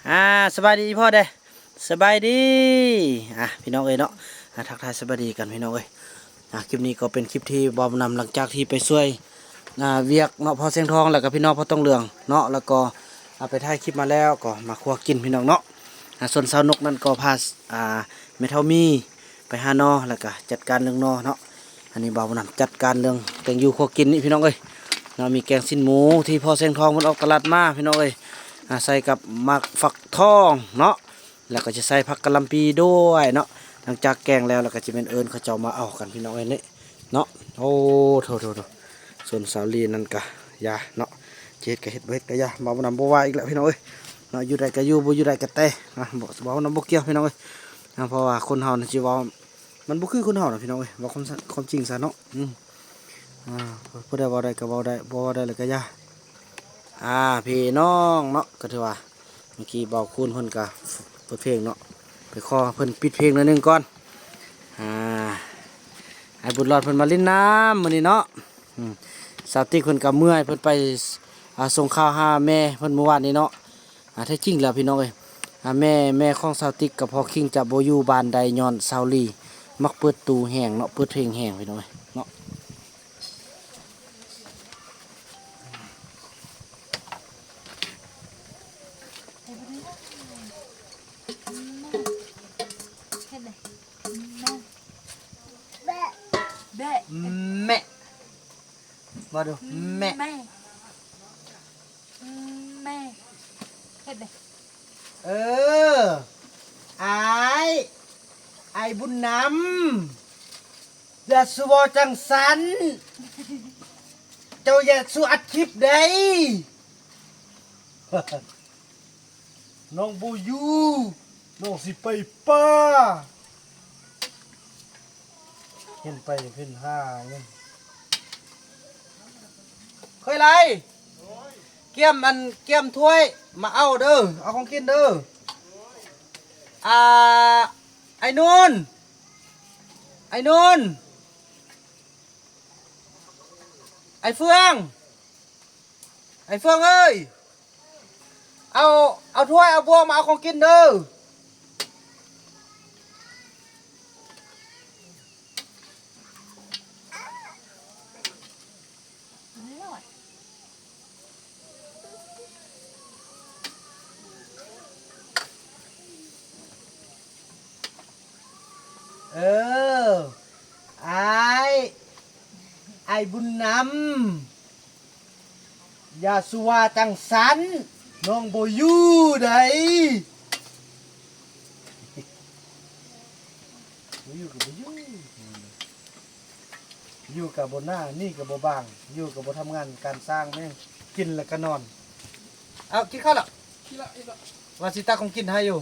ອ່າ ສະບາຍດີອີ່ພໍ່ເດ້. ສະບາຍດີ ອ່າ ພີ່ນ້ອງເອີຍເນາະ. ອ່າ ທັກທາຍສະບາຍດີກັນພີ່ນ້ອງເອີຍ. ອ່າ ຄລິບນີ້ກໍເປັນຄລິບທີ່ບ່າວບຸນນຳ ຫຼັງຈາກທີ່ໄປຊ່ວຍ ອ່າ ວຽກເນາະ ພໍ່ແສງທອງ ແລ້ວກໍພີ່ນ້ອງພໍ່ຕ້ອງເຫຼືອງເນາະ ແລ້ວກໍ ອ່າ ໄປຖ່າຍຄລິບມາແລ້ວ ກໍມາຄົວກິນພີ່ນ້ອງເນາະ. ອ່າ ສ່ວນສາວນົກນັ້ນກໍພາ ອ່າ ແມ່ເຖົ້າມີ ໄປຫາໜໍ່ ແລ້ວກະຈັດການເລື່ອງໜໍ່ເນາະ. ອັນນີ້ບ່າວບຸນນຳຈັດການເລື່ອງແກງຢູ່ຄົວກິນນີ້ພີ່ນ້ອງເອີຍເນາະ. ມີແກງຊີ້ນໝູທີ່ພໍ່ແສງທອງເພິ່ນອອກຕະຫຼາດມາພີ່ນ້ອງເອີຍ ອ່າ ໃສ່ກັບໝາກຟັກທອງເນາະ ແລ້ວກໍຈະໃສ່ຜັກກະຫຼ່ຳປີດ້ວຍເນາະ. ຫຼັງຈາກແກງແລ້ວ ແລ້ວກໍຈະແມ່ນເອີ້ນເຂົາເຈົ້າມາເອົາກັນພີ່ນ້ອງເອີຍນີ້ເນາະ. ໂອ້ ໂຖໆໆ ສ່ວນສາວລີນັ້ນກະຢ່າເນາະ ຈະເຮັດກະເຮັດ ບໍ່ເຮັດກະຢ່າ. ບ່າວບຸນນຳບໍ່ວ່າອີກແລ້ວພີ່ນ້ອງເອີຍເນາະ. ຢູ່ໄດ້ກະຢູ່ ບໍ່ຢູ່ໄດ້ກະແຕ່ ອ່າ ບໍ່ ບ່າວບຸນນຳບໍ່ກ່ຽວພີ່ນ້ອງເອີຍ. ອ່າ ເພາະວ່າຄົນເຮົານີ້ຊິເວົ້າ ມັນບໍ່ຄືຄົນເຮົານະພີ່ນ້ອງເອີຍ ເວົ້າຄວາມ ຄວາມຈິງຊະເນາະ. ອືມ ອ່າ ຜູ້ໃດເວົ້າໄດ້ກໍເວົ້າໄດ້ ບໍ່ເວົ້າໄດ້ແລ້ວກໍຢ່າ. ອ່າ ພີ່ນ້ອງເນາະ ກໍຖືວ່າເມື່ອກີ້ບ່າວຄູນເພິ່ນກໍເປີດເພງເນາະ ໄປຂໍເພິ່ນປິດເພງໜ້ອຍໜຶ່ງກ່ອນ. ອ່າ ອ້າຍບຸນລອດເພິ່ນມາຫຼິ້ນນ້ຳມື້ນີ້ເນາະ. ອືມ ສາວຕິກເພິ່ນກໍເມື່ອຍ ເພິ່ນໄປ ອ່າ ສົ່ງຂ່າວຫາແມ່ເພິ່ນມື້ວານນີ້ເນາະ. ອ່າ ແທ້ຈິງແລ້ວພີ່ນ້ອງເອີຍ ອ່າ ແມ່ ແມ່ຂອງສາວຕິກກັບພໍ່ຄິງຈະບໍ່ຢູ່ບ້ານໃດ ຍ້ອນສາວລີມັກເປີດຕູ້ແຮງເນາະ ເປີດເພງແຮງພີ່ນ້ອງເອີຍເນາະ. ແບະ ແບະ ແບະ ແບະ ແບະ ແບະ ແບະ ແບະ ເວົ້າດູ ແມະ ແມະ ແມະ ເຮັດເດ້. ເອີ ອ້າຍ ອ້າຍບຸນນຳ ຢ່າສູ່ເວົ້າຈັ່ງຊັ້ນ ເຈົ້າຢ່າສູ່ອັດຄລິບໃດ. ນ້ອງບໍ່ຢູ່ ນ້ອງຊິໄປປ່າ ເຫັນໄປເຫັນຫາຫຍັງ. ເຄີຍໄລ ກຽມອັນ ກຽມຖ້ວຍມາເອົາເດີ ເອົາຂອງກິນເດີ. ອ່າ ໄອ້ນູນ ໄອ້ນູນ ໄອ້ເຟືອງ ໄອ້ເຟືອງເອີຍ ເອົາ ເອົາຖ້ວຍເອົາບ່ວງມາເອົາຂອງກິນເດີ. ເອີ ອ້າຍ ອ້າຍບຸນນຳ ຢ່າສູ່ວ່າຈັ່ງຊັ້ນ ນ້ອງບໍ່ຢູ່ໃດ. ບໍ່ຢູ່ກໍບໍ່ຢູ່ ຢູ່ກໍບໍ່ໜ້າ ໜີກໍບໍ່ບາງ ຢູ່ກໍບໍ່ທຳງານການສ້າງແມ່ງ ກິນແລ້ວກໍນອນ. ເອົາ ກິນເຂົ້າແລ້ວ ກິນລະ ກິນລະ ວ່າຊິຕັກຂອງກິນໃຫ້ຢູ່.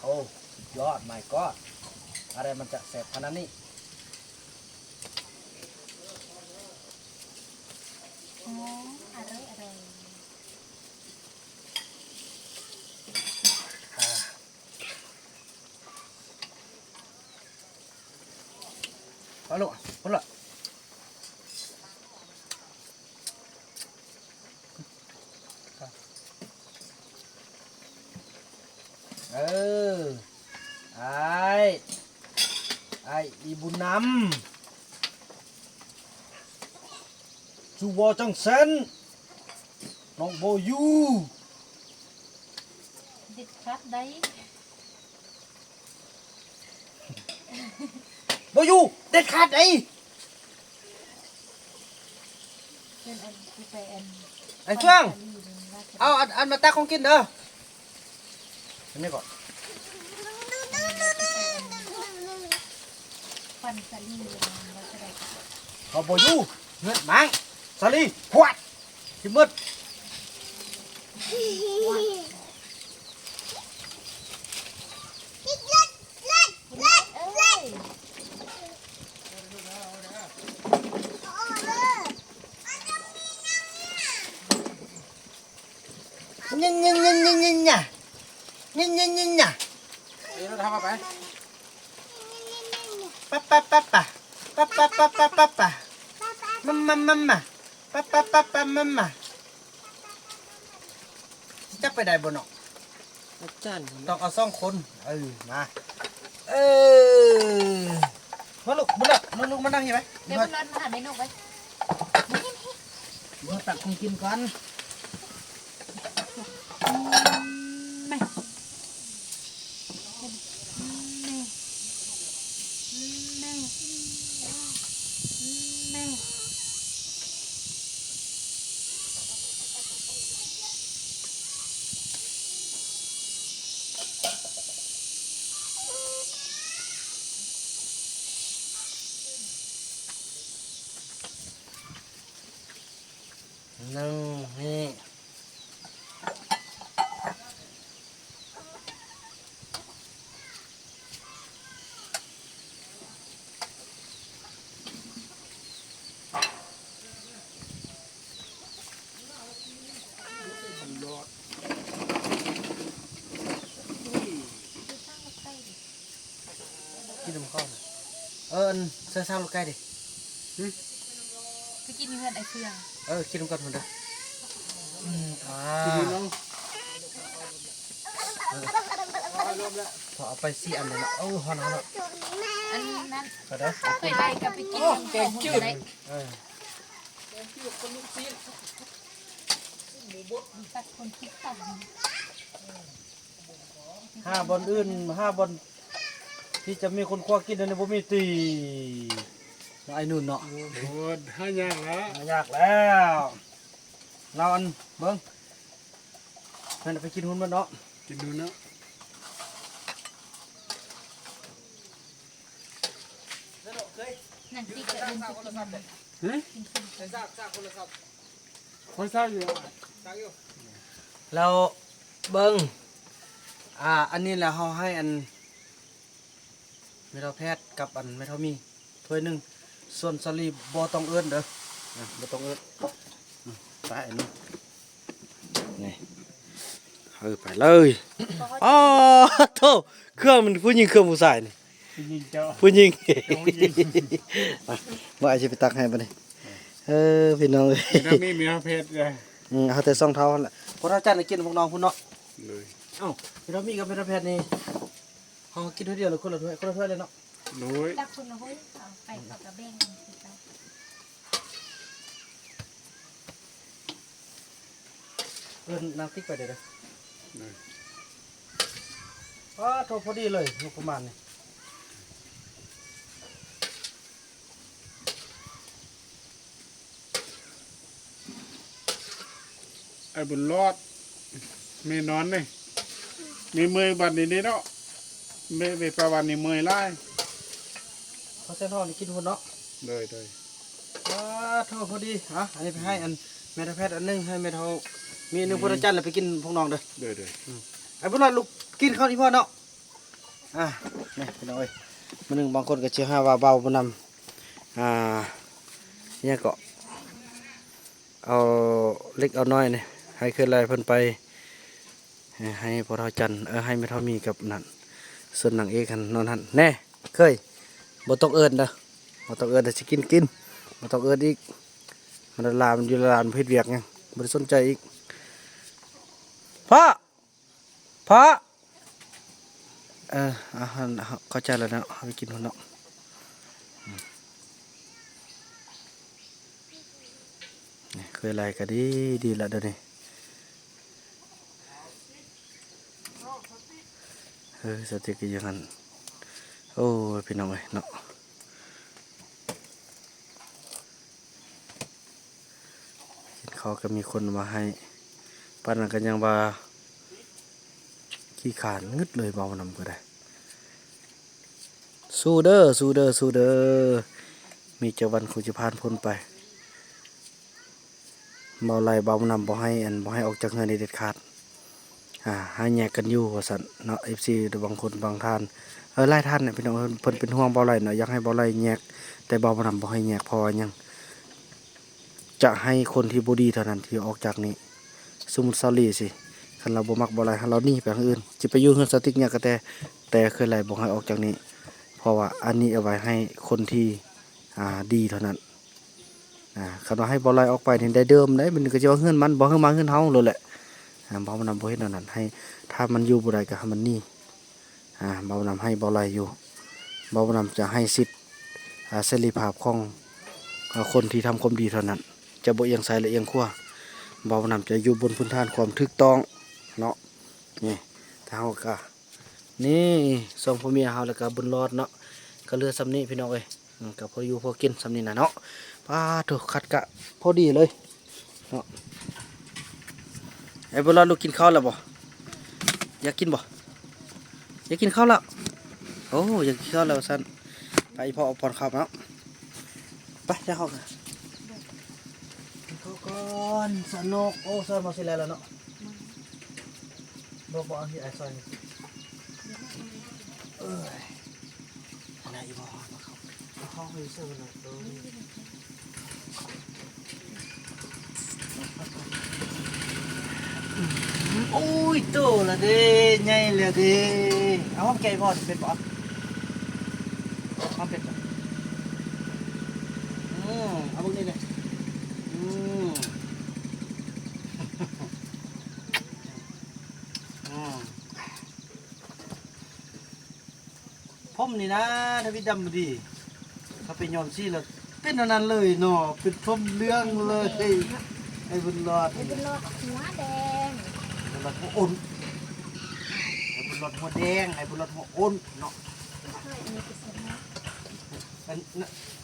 ໂອ້ ສຸດຍອດ my god ອະໄລມັນຈະແຊບຂະໜາດນີ້. ອໍ ອະຣອຍ ອະຣອຍ. ເອົາໂລດ ເອົາໂລດ. ເອີ ອ້າຍ ອ້າຍອີບຸນນຳ ສູ່ເວົ້າຈັ່ງຊັ້ນ ນ້ອງບໍ່ຢູ່ ເດັດຂາດໃດ. ບໍ່ຢູ່ເດັດຂາດໃດ. ເພິ່ນອັນຊິໄປອັນ ໄອ້ເຟືອງ ເອົາອັນ ອັນມາຕັກຂອງກິນເດີ. ອັນນີ້ກໍ ປັ່ນສາລີ ເຂົາບໍ່ຢູ່ເຮືອນໝາງ ສາລີ ພວດ ທີ່ມືດ. ຍະຍະຍະຍະຍະຍະ ຍະຍະຍະຍະ ເອີ ເອົາໄປ ປະປະປະປະ ປະປະປະປະ ມາມາມາມາ. ປັບປັບປັບປັບມາມາ ຊິຈັບໄປໄດ້ບໍ່ເນາະ? ອາຈານ ຕ້ອງເອົາສອງຄົນ. ເອີ ມາ ເອີ ມາລູກ ບຸນເລີດ ລູກໆ ມານັ່ງນີ້ໄວ້. ເດີ ບຸນເລີດ ມາຫາແມ່ນົກໄວ້. ມາຕັກຂອງກິນກ່ອນ. ໜຶ່ງ ນີ້ ກິນນຳເຂົ້ານະ. ເອີ ອັນ ໃສ່ຊາລູກໄກ່ເດ້. ຫຶ? ໄປກິນຢູ່ເຮືອນອ້າຍເຟືອງ. ເອີ ກິນນຳກັນພຸ້ນເດີ. ອືມ ອ່າ ກິນເນາະ. ເອີ ພໍເອົາໄປສີ່ອັນເລີຍເນາະ. ໂອ້ ຮ້ອນໆ ເນາະ. ອັນນັ້ນ ກໍໄດ້ ເຄີຍໄລ່ກັບໄປກິນ ໂອ້ ແກງຈືດ ເອີ ແກງຈືດກັບລູກຊີ້ນ ໝູບົດ ຕັດຄົນຄິດຕັດ. ຫາບ່ອນອື່ນ ຫາບ່ອນທີ່ຈະມີຄົນຄົວກິນອັນນີ້ບໍ່ມີຕິ ເນາະ ອ້າຍນຸ່ນເນາະ. ໂອ້ ຫາຍາກແລ້ວ ຫາຍາກແລ້ວ. ລາວອັນ ເບິ່ງ ແມ່ນໄປກິນຮຸ່ນມັນເນາະ ກິນຮຸ່ນເນາະ. ນັ່ງຕິດກັບລຸງໄປກິນ. ຫຶ? ຂ້ອຍຊັກຢູ່ ຊັກຢູ່. ແລ້ວເບິ່ງ ອ່າ ອັນນີ້ແຫຼະ ເຮົາໃຫ້ອັນ ແມ່ເຖົ້າແພດກັບອັນແມ່ເຖົ້າມີຖ້ວຍໜຶ່ງ ສ່ວນສາລີບໍ່ຕ້ອງເອີ້ນເດີ ອ່າ ບໍ່ຕ້ອງເອີ້ນ. ອືມ ໄປອັນນີ້ ນີ້ ເອີ ໄປເລີຍ. ອໍ ໂທ້ ເຄື່ອງມັນຜູ້ຍິງ ເຄື່ອງຜູ້ຊາຍນີ້ ຜູ້ຍິງເຈົ້າ ຜູ້ຍິງ ເຈົ້າຜູ້ຍິງ. ມາ ອ້າຍຊິໄປຕັກໃຫ້ບັດນີ້. ເອີ ພີ່ນ້ອງເອີຍ ມີແມ່ເຖົ້າແພດເດີ. ອືມ ເອົາແຕ່ສອງເຖົ້າຫັ້ນແຫຼະ. ພໍເຖົ້າຈັນໄດ້ກິນພວກນ້ອງພຸ້ນເນາະ. ໂດຍ. ເອົ້າ ແມ່ເຖົ້າມີກັບແມ່ເຖົ້າແພດນີ້ ເຮົາກິນຖ້ວຍດຽວ ຫຼື ຄົນລະຖ້ວຍ? ຄົນລະຖ້ວຍເລີຍເນາະ. ໂດຍ. ຕັກຄົນລະຖ້ວຍ ເອົາໄປ ເຂົາກະແບ່ງກັນຄືເກົ່າ. ເອີ້ນນາງຕິກໄປເດີ. ໂດຍ. ປາໂທ້ ພໍດີເລີຍ ງົບປະມານນີ້. ໄອ້ບຸນລອດ ແມ່ນອນນີ້ ແມ່ເມື່ອຍບັດນີ້ເດ້ເນາະ ແມ່ ແມ່ປາວັນນີ້ເມື່ອຍຫຼາຍ. ເຂົາໃສ່ທ້ອງນີ້ກິນພຸ້ນເນາະ. ໂດຍ ໂດຍ. ປາໂທ້ ພໍດີ. ອ່ະ ອັນນີ້ໄປໃຫ້ອັນແມ່ເຖົ້າແພດອັນໜຶ່ງ ໃຫ້ແມ່ເຖົ້າມີອັນໜຶ່ງ ອືມ ພຸ້ນ ອາຈານ ແລ້ວໄປກິນພວກນ້ອງເດີ. ໂດຍ ໂດຍ. ອືມ ໄອ້ບຸນລອດ ລູກກິນເຂົ້ານີ້ພໍເນາະ. ອ່າ ນີ້ພີ່ນ້ອງເອີຍ ມື້ໜຶ່ງບາງຄົນກໍຊິຫາວ່າເບົາບໍ່ນຳ ອ່າ ຫຍັງເກາະ ເອົາເລັກເອົານ້ອຍນີ້ ໃຫ້ເຄີຍໄລ່ເພິ່ນໄປ ໃຫ້ພໍ່ເຖົ້າຈັນ ເອີ ໃຫ້ແມ່ເຖົ້າມີກັບນັ້ນ ສ່ວນນາງເອກຫັ້ນນອນຫັ້ນແດ່. ເຄີຍ ບໍ່ຕ້ອງເອີ້ນເດີ ບໍ່ຕ້ອງເອີ້ນເດີ ຊິກິນກິນ ບໍ່ຕ້ອງເອີ້ນອີກ. ມັນລາ ມັນຢູ່ລານ ບໍ່ເຮັດວຽກຫຍັງ ບໍ່ໄດ້ສົນໃຈອີກ. ພໍ່! ພໍ່! ເອີ ອາຫານເຂົ້າໃຈແລ້ວເນາະ ເຮົາໄປກິນພຸ້ນເນາະ. ນີ້ ເຄີຍໄລ່ກໍດີ ດີລະດຽວນີ້. ເອີ ສະຕິກຢູ່ຫັ້ນ. ໂອ້ຍ ພີ່ນ້ອງເອີຍເນາະ. ກິນເຂົ້າກໍມີຄົນມາໃຫ້ ປານນັ້ນກໍຍັງວ່າຂີ້ຄ້ານງຶດເລີຍ ເວົ້ານຳກໍໄດ້. ສູ້ເດີ ສູ້ເດີ ສູ້ເດີ ມີຈັກວັນຄົງຈະຜ່ານພົ້ນໄປ. ເບົາໄລ່ເບົານຳບໍ່ໃຫ້ ອັນ ບໍ່ໃຫ້ອອກຈາກເຮືອນນີ້ເດັດຂາດ. ອ່າ ໃຫ້ແຍກກັນຢູ່ວ່າຊັ້ນເນາະ ເອັຟຊີ ບາງຄົນບາງທ່ານ ເອີ ຫຼາຍທ່ານນະ ພີ່ນ້ອງເອີຍ ເພິ່ນເປັນຫ່ວງເບົາໄລ່ເນາະ ຢາກໃຫ້ເບົາໄລ່ແຍກ ແຕ່ເບົານຳບໍ່ໃຫ້ແຍກ ເພາະວ່າຫຍັງ ຈະໃຫ້ຄົນທີ່ບໍ່ດີເທົ່ານັ້ນທີ່ອອກຈາກນີ້. ສົມມຸດຊາວລີຊິ ຄັນລາວບໍ່ມັກເບົາໄລ່ ໃຫ້ລາວໜີໄປທາງອື່ນ ຊິໄປຢູ່ເຮືອນສະຕິກຫຍັງກໍແຕ່ ແຕ່ເຄີຍໄລ່ບໍ່ໃຫ້ອອກຈາກນີ້ ເພາະວ່າອັນນີ້ເອົາໄວ້ໃຫ້ຄົນທີ່ ອ່າ ດີເທົ່ານັ້ນ. ອ່າ ຄັນວ່າໃຫ້ບໍ່ໄລ່ອອກໄປນີ້ໄດ້ເດີມເດ້ ມັນກໍຊິວ່າເຮືອນມັນ ບໍ່ໃຫ້ມາເຮືອນເຮົາໂລດແຫຼະ. ອ່າ ເວົ້ານຳບໍ່ເຮັດແນວນັ້ນ ໃຫ້ ຖ້າມັນຢູ່ບໍ່ໄດ້ກໍໃຫ້ມັນໜີ. ອ່າ ເວົ້ານຳໃຫ້ບໍ່ໄລ່ຢູ່ ເວົ້ານຳຈະໃຫ້ສິດ ອ່າ ເສລີພາບຂອງ ອ່າ ຄົນທີ່ທຳຄວາມດີເທົ່ານັ້ນ ຈະບໍ່ອຽງຊ້າຍ ແລະ ອຽງຂວາ. ເວົ້ານຳຈະຢູ່ບົນພື້ນຖານຄວາມຖືກຕ້ອງເນາະ. ນີ້ ທາງເຮົາກະ ນີ້ ສອງຜົວເມຍເຮົາ ແລ້ວກະບຸນຫຼອດເນາະ ກະເຫຼືອສ່ຳນີ້ພີ່ນ້ອງເອີຍ. ອືມ ກໍພໍຢູ່ພໍກິນສ່ຳນີ້ນະເນາະ. ປາໂທ້ ຄັດກະພໍດີເລີຍເນາະ. ໄອ້ບຸນຫຼອດ ລູກກິນເຂົ້າແລ້ວບໍ່? ຢາກກິນບໍ່? ຢາກກິນເຂົ້າແລ້ວ? ໂອ້ ຢາກກິນເຂົ້າແລ້ວວ່າຊັ້ນ. ໄປ ອີ່ພໍ່ເອົາປ້ອນເຂົ້າເນາະ. ໄປ ດຽວເຮົາ ກິນເຂົ້າກ່ອນ ສະໜົກ. ໂອ້ ຊ້ອນບໍ່ຊິແລແລ້ວເນາະ. ບໍ່ ບໍ່ ເອົາທີ່ອ້າຍຊ່ອຍ. ເອີຍ ອັນໃດອີກບໍ່? ເອົາເຂົ້າ ເອົາເຂົ້າໃຫ້ເຊີນໜ້ອຍ. ໂອ້ຍ ໂຕລະເດ້ ໃຫຍ່ລະເດ້. ເອົາ ຫອມແກ້ມພໍ່ເປັນບໍ່? ຫອມເປັນບໍ່? ອືມ ເອົາເບິ່ງນີ້ເດ້. ອືມ ອືມ ຜົມນີ້ນະ ທຳອິດດຳບໍ່ດີ ຖ້າໄປຍ້ອມສີແລ້ວເປັນອັນນັ້ນເລີຍເນາະ ເປັນຜົມເຫຼືອງເລີຍ. ໄອ້ບຸນຫຼອດ ໄອ້ບຸນຫຼອດຫົວແດງ ບຸນຫຼອດຫົວອົນ ໄອ້ບຸນຫຼອດຫົວແດງ ໄອ້ບຸນຫຼອດຫົວອົນເນາະ. ອັນ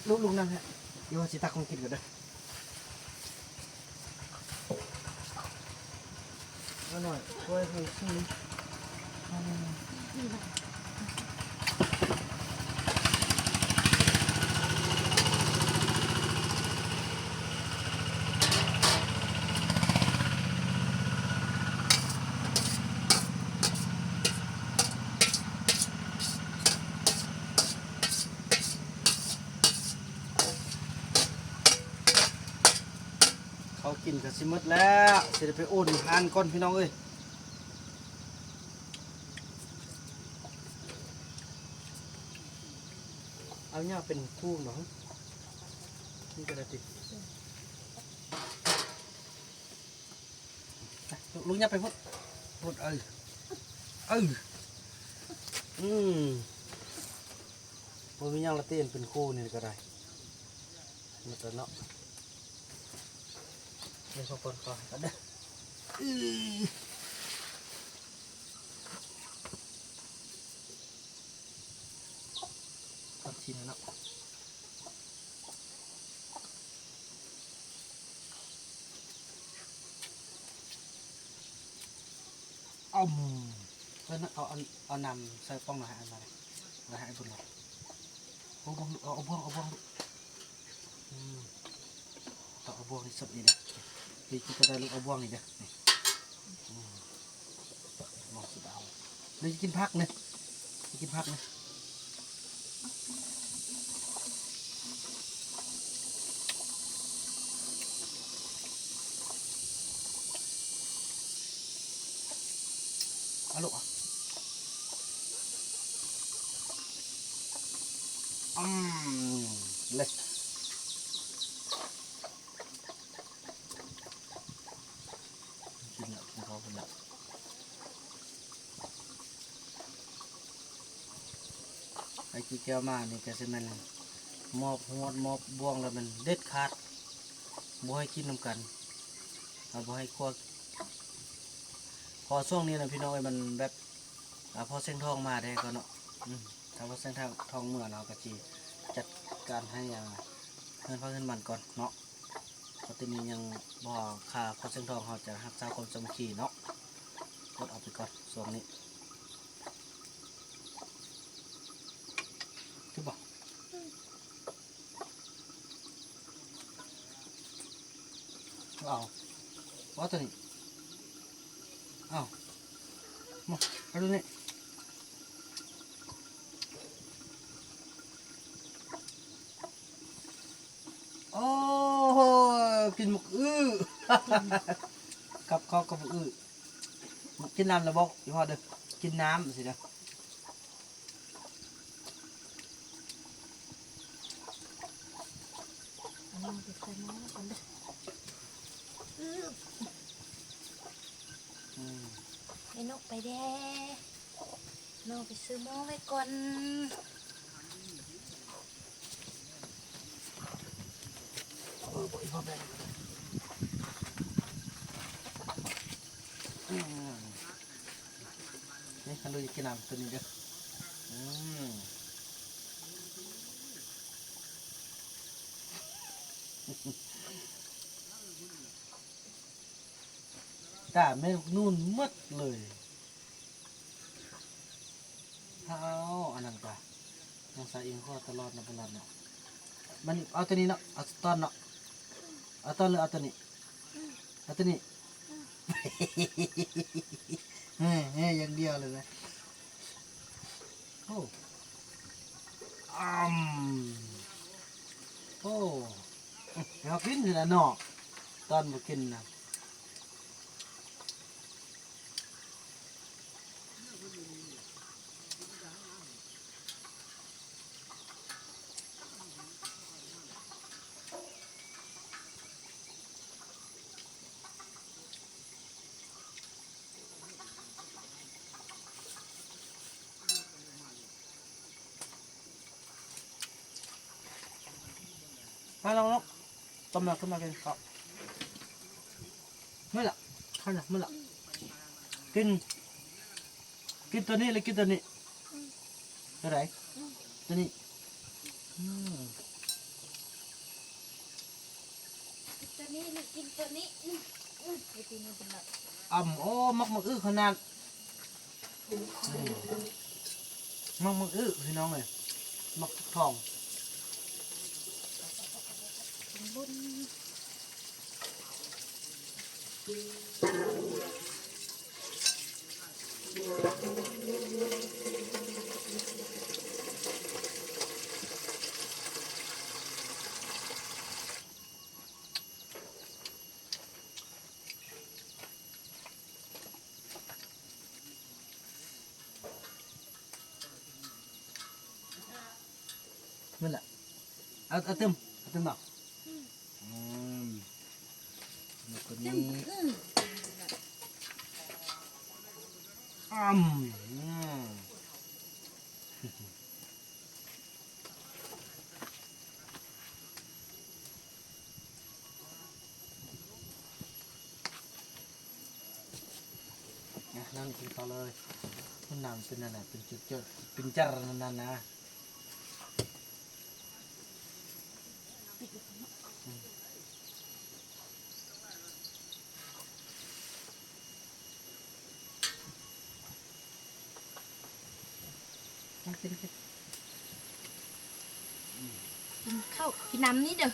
ລູກ ລູກນັ່ງຮະ ດຽວຊິຕັກຂອງກິນກ່ອນເດີ. ເຂົ້າກິນກໍຊິໝົດແລ້ວ ຊິໄດ້ໄປອຸ່ນທານກ່ອນພີ່ນ້ອງເອີຍ. ເອົາຫຍ້າເປັນຄູ່ເນາະ ນີ້ກໍໄດ້ຕິ. ໄປ ລູກ ລູກຫຍັບໄປພຸ້ນ ພຸ້ນ ເອີ ເອີ ອືມ ບໍ່ມີຫຍັງລະຕິ ເປັນຄູ່ນີ້ກໍໄດ້ ໝົດແລ້ວເນາະ. ເອົາເຂົ້າກ່ອນ ເຂົ້າໃຫ້ກ່ອນເດີ. ອື ຕັດຊີ້ນເນາະ. ອືມ ເພິ່ນເອົາ ເອົາ ເອົານ້ຳໃສ່ປ່ອງໜ້ອຍ ໃຫ້ອັນນັ້ນ ແລ້ວໃຫ້ບຸນເອົາ ເອົາບ່ວງ ເອົາບ່ວງ ເອົາບ່ວງ ອືມ ຕ້ອງເອົາບ່ວງໃຫ້ສຸດນີ້ເດີ ວິທີການເອົາບ່ວງນີ້ເດີ ນີ້ ອືມ ມອງຊິເອົາ ຫຼືຈະກິນຜັກນີ້ ຈະກິນຜັກນີ້ ເອົາລູກ ອືມ ເລີຍ ກິນແລ້ວ ກິນເຂົ້າເພິ່ນແລ້ວ. ໄອ້ກີ້ແກ້ວມານີ້ກໍຊິແມ່ນມອບຫວດມອບບ່ວງແລ້ວແມ່ນເດັດຂາດ ບໍ່ໃຫ້ກິນນຳກັນ ເຮົາບໍ່ໃຫ້ຄົວ ເພາະຊ່ວງນີ້ນະພີ່ນ້ອງເອີຍ ມັນແບບ ອ່າ ພໍ່ແສງທອງມາແດ່ກ່ອນເນາະ ອືມ ຖ້າພໍ່ແສງທອງເມືອ ເຮົາກໍຊິຈັດການໃຫ້ ອ່າ ເຮືອນໃຜເຮືອນມັນກ່ອນເນາະ. ເພາະຕອນນີ້ຍັງບໍ່ຄ່າພໍ່ແສງທອງ ເຮົາຈະຮັກສາຄວາມສາມັກຄີເນາະ ອົດເອົາໄປກ່ອນຊ່ວງນີ້ ຖືກບໍ່? ເອົາ ເອົາຕົວນີ້ ເອົາ ມາ ເອົາຕົວນີ້. ໂອ້ໂຫ ກິນໝາກອຶ ກັບເຂົ້າກັບໝາກອຶ ກິນນ້ຳແລ້ວບອກອີ່ພໍ່ເດີ ກິນນ້ຳຊີ້ເດີ. ເອົາໄປໃສ່ໝໍ້ກ່ອນເດີ. ອືບ ອືມ ແມ່ນົກໄປແດ່. ນ້ອງໄປຊື້ໝໍ້ໄວ້ກ່ອນ. ນີ້ ຄັນດູຢາກກິນນ້ຳໂຕນີ້ເດີ. ອືມ ຕາແມ່ນົກນູນໝົດເລີຍ. ເອົາ ອັນນັ້ນກະ ນ້ອງສາວອິງຂໍຕະຫຼອດເນາະ ຕະຫຼອດເນາະ. ມັນ ເອົາໂຕນີ້ເນາະ ເອົາຕອນເນາະ ເອົາຕອນ ຫຼືເອົາໂຕນີ້ ເອົາໂຕນີ້. ເຮີ້ ເຮີ້ ຢ່າງດຽວເລີຍນະ. ໂອ້ ອຳ ໂອ້ ເຮົາກິນຊິລະເນາະ ຕອນບໍ່ກິນນະ. ມາລອງໆ ຕົ້ມແລ້ວຂຶ້ນມາກິນເຂົ້າ. ມື້ລະ ເຂົ້ານະ ມື້ລະ ກິນ ກິນໂຕນີ້ ຫຼືກິນໂຕນີ້? ໂຕໃດ? ໂຕນີ້. ອືມ ກິນໂຕນີ້ ຫຼືກິນໂຕນີ້? ອືມ ອືມ ໄປກິນໂຕນີ້ເປັນລະ. ອຳ ໂອ້ ໝາກ ໝາກອຶຂະໜາດ. ນີ້ ໝາກ ໝາກອຶ ພີ່ນ້ອງເອີຍ ໝາກທອງ. ນັ້ນລະ ເອົາ ເອົາຕື່ມ ເອົາຕື່ມເອົາ. ອືມ ແລ້ວກໍນີ້ ອືມ ອຳ ອືມ. ນະ ນັ່ງກິນເຂົ້າເລີຍ. ມັນນັ່ງເປັນນັ້ນນະ ເປັນຈຸດໆ ເປັນຈັດນັ້ນນະ. ກິນ ກິນ ກິນເຂົ້າ ກິນນ້ຳນີ້ເດີ.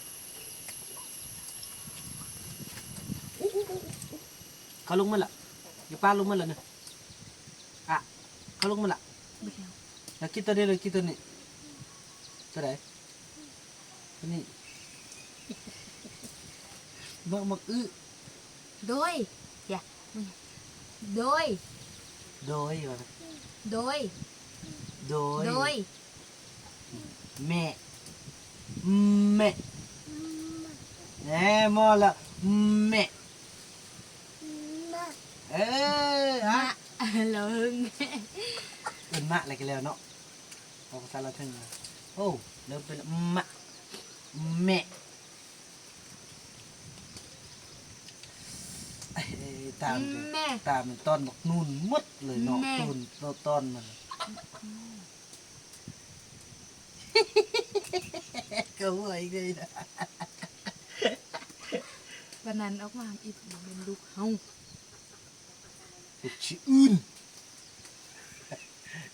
ເຂົ້າລົງມາລະ ຢູ່ປາກລົງມາລະນະ. ອະ ເຂົ້າລົງມາລະ. ບໍ່ແລ້ວ ລະກິນໂຕນີ້ ລະກິນໂຕນີ້. ໂຕໃດ? ໂຕນີ້ ໝາກ ໝາກອຶ. ໂດຍ ຢາ ໂດຍ ໂດຍ ວ່າ ໂດຍ ໂດຍ ໂດຍ ແມ່ ແມ່ ແນ່ ໝໍ້ລະ ແມ່ ເອີ ມະ ລະເຫິງ ເອີ້ນມະແລ້ວກະແລ້ວເນາະ. ເອົາພາສາລາວເຖິງ ໂອ້ ເລີ່ມເປັນ ມະ ແມ່ ເອີ ຕາມ ແມ່ ຕາມຕອນບັກນູນໝົດເລີຍເນາະ ແມ່ ໂຕນ ໂຕ ຕອນມັນ. ກະຫົວອີກເລີຍນະ ປານນັ້ນອອກມາອີກ ບໍ່ແມ່ນລູກເຮົາ. ລູກຊິອື່ນ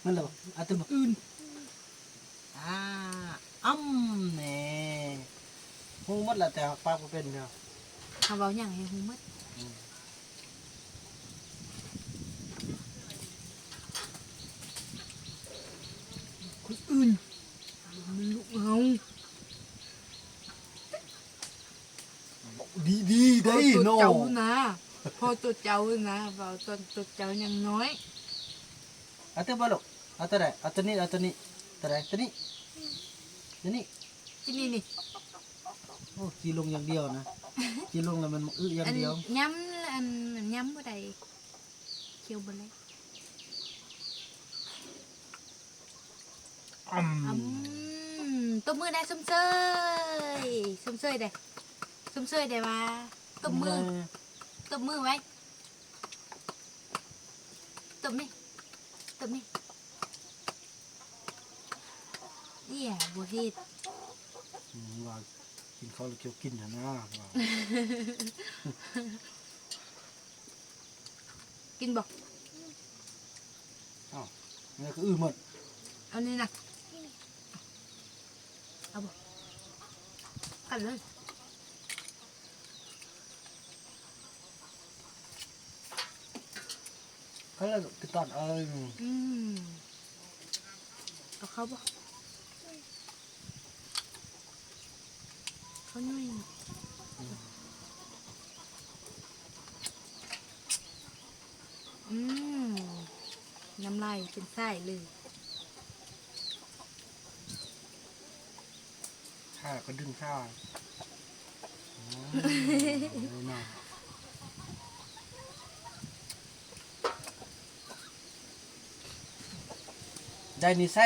ມັນລະ ອາດຈະບໍ່ອື່ນ. ອາ ອຳ ແນ່ ຮູ້ໝົດລະ ແຕ່ປາກບໍ່ເປັນເດີ. ເຮົາເວົ້າຫຍັງໃຫ້ຮູ້ໝົດ. ອືມ ຄົນອື່ນ ມັນລູກເຮົາ. ດີໆ ໄດ້ເນາະ ເວົ້າໂຕເຈົ້ານະ ເວົ້າໂຕເຈົ້ານະ ເວົ້າຕອນໂຕເຈົ້າຍັງນ້ອຍ. ເອົາໂຕບໍ່ລູກ? ເອົາໂຕໃດ? ເອົາໂຕນີ້ ເອົາໂຕນີ້ ໂຕໃດ? ໂຕນີ້ ໂຕນີ້ ໂຕນີ້ນີ້. ໂອ້ ຈີລົງຢ່າງດຽວນະ ຈີລົງແລ້ວມັນອຶຢ່າງດຽວ ອັນ ຍຳ ອັນ ຍຳບໍ່ໄດ້ ຄຽວບໍ່ແຫຼະ ອຳ ອຳ ຕົບມືແດ່ ຊົມເຊີຍ ຊົມເຊີຍແດ່ ຊົມເຊີຍແດ່ວ່າ ຕົບມື ຕົບມືໄວ້ ຕົບແມ່ ຕົບແມ່ ເອີຍ ບໍ່ເຮັດ ອືມ ວ່າກິນເຂົ້າແລ້ວຄຽວກິນຫັ້ນນາ ວ່າ ກິນບໍ່? ອ້າວ ແມ່ນຄືອື່ນໝົດ ເອົານີ້ນະ ເອົາບໍ່? ກັນເລີຍ ເຂົາເລີຍໄປຕອນເອີຍ ອືມ ເອົາເຂົ້າບໍ່? ເຂົ້າໜ້ອຍ ອືມ ອືມ ນ້ຳລາຍເປັນສາຍເລີຍ ຂ້າກໍດຶງຂ້າ ອືມ ເອົາເລີຍເນາະ. ໄດ້ນິໄສ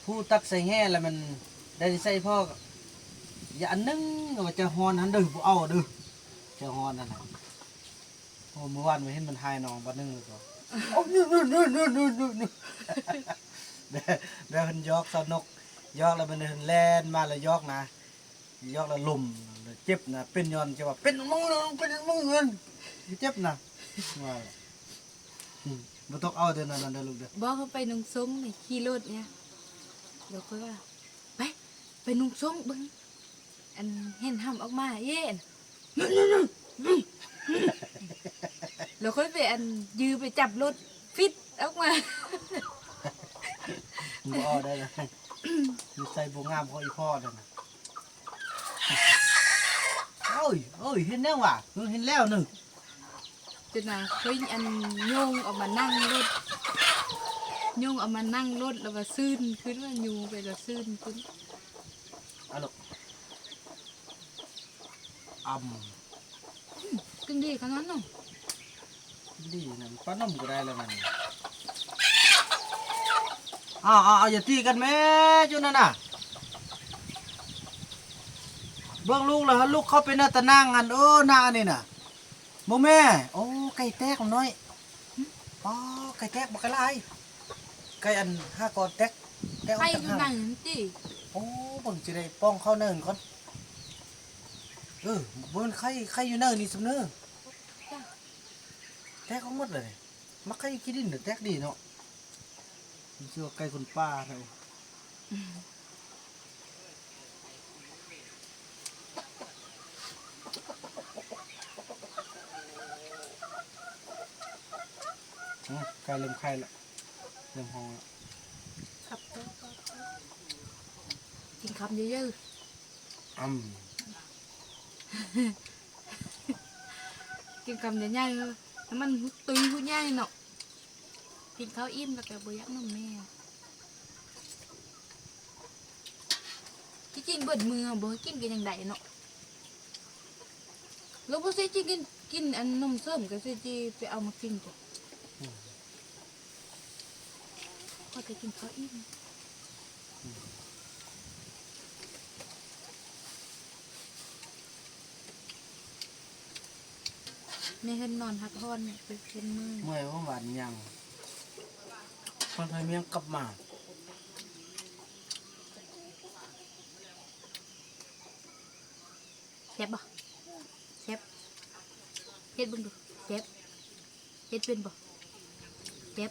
ຜູ້ຕັກໃສ່ແຮ່ລະແມ່ນໄດ້ນິໄສພໍ້ ຢ່າອັນໜຶ່ງວ່າຈະຮ້ອນຫັ້ນເດີ ບໍ່ເອົາເດີ ຈະຮ້ອນຫັ້ນນະ. ໂອ້ ມື້ວານມາເຫັນມັນຫາຍໜອງບາດໜຶ່ງແລ້ວກໍ ໂອ້ ແລ້ວເພິ່ນຢອກສາວນົກ ຢອກແລ້ວມັນແລ່ນມາແລ້ວຢອກນະ ຢອກແລ້ວລົ້ມ ແລ້ວເຈັບນະ ເປັນຍ້ອນຈະວ່າ ເປັນມຶງ ເປັນມຶງ ເຈັບນະ ວ່າ ອືມ ບໍ່ຕ້ອງເອົາເດີນັ້ນເດີລູກເດີ ບໍ່ ເຂົາໄປນຸ່ງສົ້ງນີ້ ຂີ່ລົດນີ້ ແລ້ວຂ້ອຍວ່າ ໄປ ໄປນຸ່ງສົ້ງເບິ່ງ ອັນ ເຫັນຫຳອອກມາເດ້ ແລ້ວຂ້ອຍໄປ ອັນ ຢືໄປຈັບລົດ ຟິດອອກມາ ບໍ່ເອົາໄດ້ລະ ນິໄສບໍ່ງາມຂອງອີ່ພໍ່ນັ້ນນະ. ໂອ້ຍ ໂອ້ຍ ເຫັນແລ້ວຫວາ ເຫັນແລ້ວໜຶ່ງ ຈົນວ່າຂ້ອຍ ອັນ ໂຍງເອົາມານັ່ງລົດ ໂຍງເອົາມານັ່ງລົດ ແລ້ວວ່າຊືນຂຶ້ນ ວ່າໂຍງໄປແລ້ວຊືນຂຶ້ນ ອາລົກ ອຳ ອືມ ກິນດີຂະໜາດນັ້ນ ກິນດີນັ້ນ ປ້ານົມກໍໄດ້ແລ້ວນັ້ນ ອ້າວ ອ້າວ ຢ່າຕີກັນແມ້ ຈຸນັ້ນນະ ເບິ່ງລູກລະ ລູກເຂົ້າໄປໜ້າຕາໜ່າງຫັ້ນ ເອີ ໜ້າອັນນີ້ນະ ບໍ່ແມ່ ໂອ້ ໄກ່ແຕກນ້ອຍ ປາ ໄກ່ແຕກບັກຫຼາຍ ໄກ່ອັນຫ້າກອນແຕກ ແຕກອອກຈາກຫາງ ໄຂ່ຢູ່ໃນຫັ້ນຕິ ໂອ້ ເບິ່ງຊິໄດ້ປ້ອງເຂົ້າໃນຫັ້ນກ່ອນ ເອີ ບໍ່ແມ່ນໄຂ່ ໄຂ່ຢູ່ໃນນີ້ຊຳເນີ ແຕກອອກໝົດເລີຍ ມັກໄຂ່ຂີ້ດິນແຕກດີເນາະ ມັນຊື່ວ່າໄກ່ຄົນປ່າເນາະ. ອືມ ໄກ່ເລີ່ມໄຂ່ລະ ເລີ່ມຮ້ອງລະ ຄັບ ກິນຄຳເຍີະໆ ອຳ ກິນຄຳໃຫຍ່ໆ ໃຫ້ມັນຕຸ້ຍຫູໃຫຍ່ເນາະ. ກິນເຂົ້າອີ່ມແລ້ວກໍບໍ່ຢາກນົມແມ່ ທີ່ຈິງເບິດມື້ບໍ່ໃຫ້ກິນກໍຍັງໄດ້ເນາະ ແລ້ວບໍ່ໃສ່ຈິງກິນ ກິນອັນນົມເສີມ ກໍໃສ່ຈິໄປເອົາມາກິນ ອືມ ພໍແຕ່ກິນເຂົ້າອີ່ມ. ໃນເຮືອນນອນພັກຜ່ອນເປັນມື້ ເມື່ອຍບໍ່ຫວານຫຍັງ ເພິ່ນໃຫ້ມຽງກັບມາ ແຊບບໍ່? ແຊບ ເຮັດເບິ່ງດູ ແຊບ ເຮັດເປັນບໍ່? ແຊບ.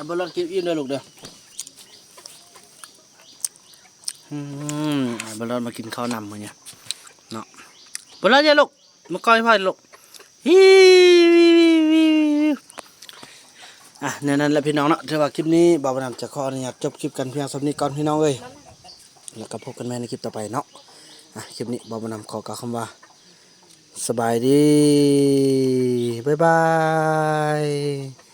ອ່ະ ບໍ່ລອດກິນອີ່ມເດີລູກເດີ. ອືມ ອ່ະ ບໍ່ລອດມາກິນເຂົ້ານຳມື້ນີ້ເນາະ. ບໍ່ລອດຢ່າລູກ ມາກ້ອຍພໍ່ລູກ. ຮີ ອ່ະ ແນວນັ້ນແຫຼະພີ່ນ້ອງເນາະ. ຖືວ່າຄລິບນີ້ບ່າວບຸນນຳຈະຂໍອະນຸຍາດຈົບຄລິບກັນພຽງສ່ຳນີ້ກ່ອນພີ່ນ້ອງເອີຍ. ແລ້ວກໍພົບກັນໃໝ່ໃນຄລິບຕໍ່ໄປເນາະ. ອ່ະ ຄລິບນີ້ບ່າວບຸນນຳຂໍກ່າວຄຳວ່າ ສະບາຍດີ ບາຍບາຍ.